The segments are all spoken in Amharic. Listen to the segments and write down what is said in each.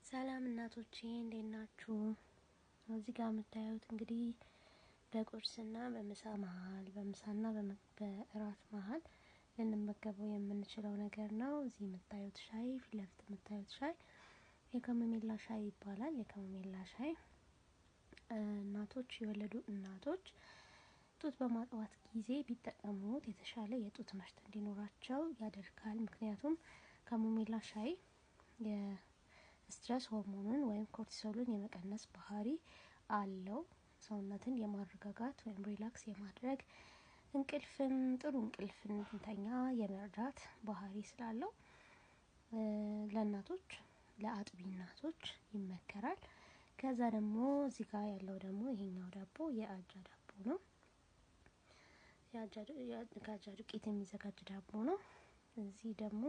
ሰላም እናቶቼ፣ እንዴት ናችሁ? እዚህ ጋር የምታዩት እንግዲህ በቁርስና በምሳ መሀል፣ በምሳና በእራት መሀል ልንመገበው የምንችለው ነገር ነው። እዚህ የምታዩት ሻይ፣ ፊት ለፊት የምታዩት ሻይ የካሞሜላ ሻይ ይባላል። የካሞሜላ ሻይ እናቶች፣ የወለዱ እናቶች ጡት በማጥባት ጊዜ ቢጠቀሙት የተሻለ የጡት ምርት እንዲኖራቸው ያደርጋል። ምክንያቱም ካሞሜላ ሻይ የ stress ሆርሞንን ወይም cortisol ን የመቀነስ ባህሪ አለው። ሰውነትን የማረጋጋት ወይም relax የማድረግ፣ እንቅልፍን፣ ጥሩ እንቅልፍን እንድንተኛ የመርዳት ባህሪ ስላለው ለእናቶች፣ ለአጥቢ እናቶች ይመከራል። ከዛ ደግሞ እዚህ ጋር ያለው ደግሞ ይሄኛው ዳቦ የአጃ ዳቦ ነው። ከአጃ ዱቄት የሚዘጋጅ ዳቦ ነው። እዚህ ደግሞ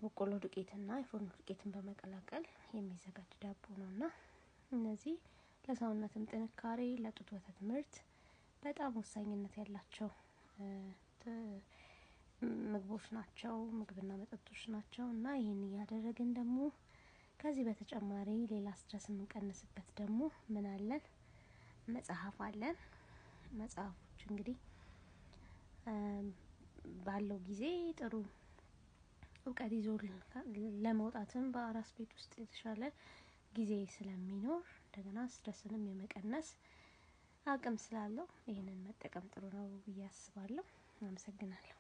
በቆሎ ዱቄትና የፎርኖ ዱቄትን በመቀላቀል የሚዘጋጅ ዳቦ ነው። እና እነዚህ ለሰውነትም ጥንካሬ፣ ለጡት ወተት ምርት በጣም ወሳኝነት ያላቸው ምግቦች ናቸው፣ ምግብና መጠጦች ናቸው። እና ይህን እያደረግን ደግሞ ከዚህ በተጨማሪ ሌላ stress የምንቀንስበት ደግሞ ምን አለን? መጽሐፍ አለን። መጽሐፎች እንግዲህ ባለው ጊዜ ጥሩ እውቀት ይዞ ለመውጣትም በአራስ ቤት ውስጥ የተሻለ ጊዜ ስለሚኖር፣ እንደገና stress ንም የመቀነስ አቅም ስላለው ይህንን መጠቀም ጥሩ ነው ብዬ አስባለሁ። አመሰግናለሁ።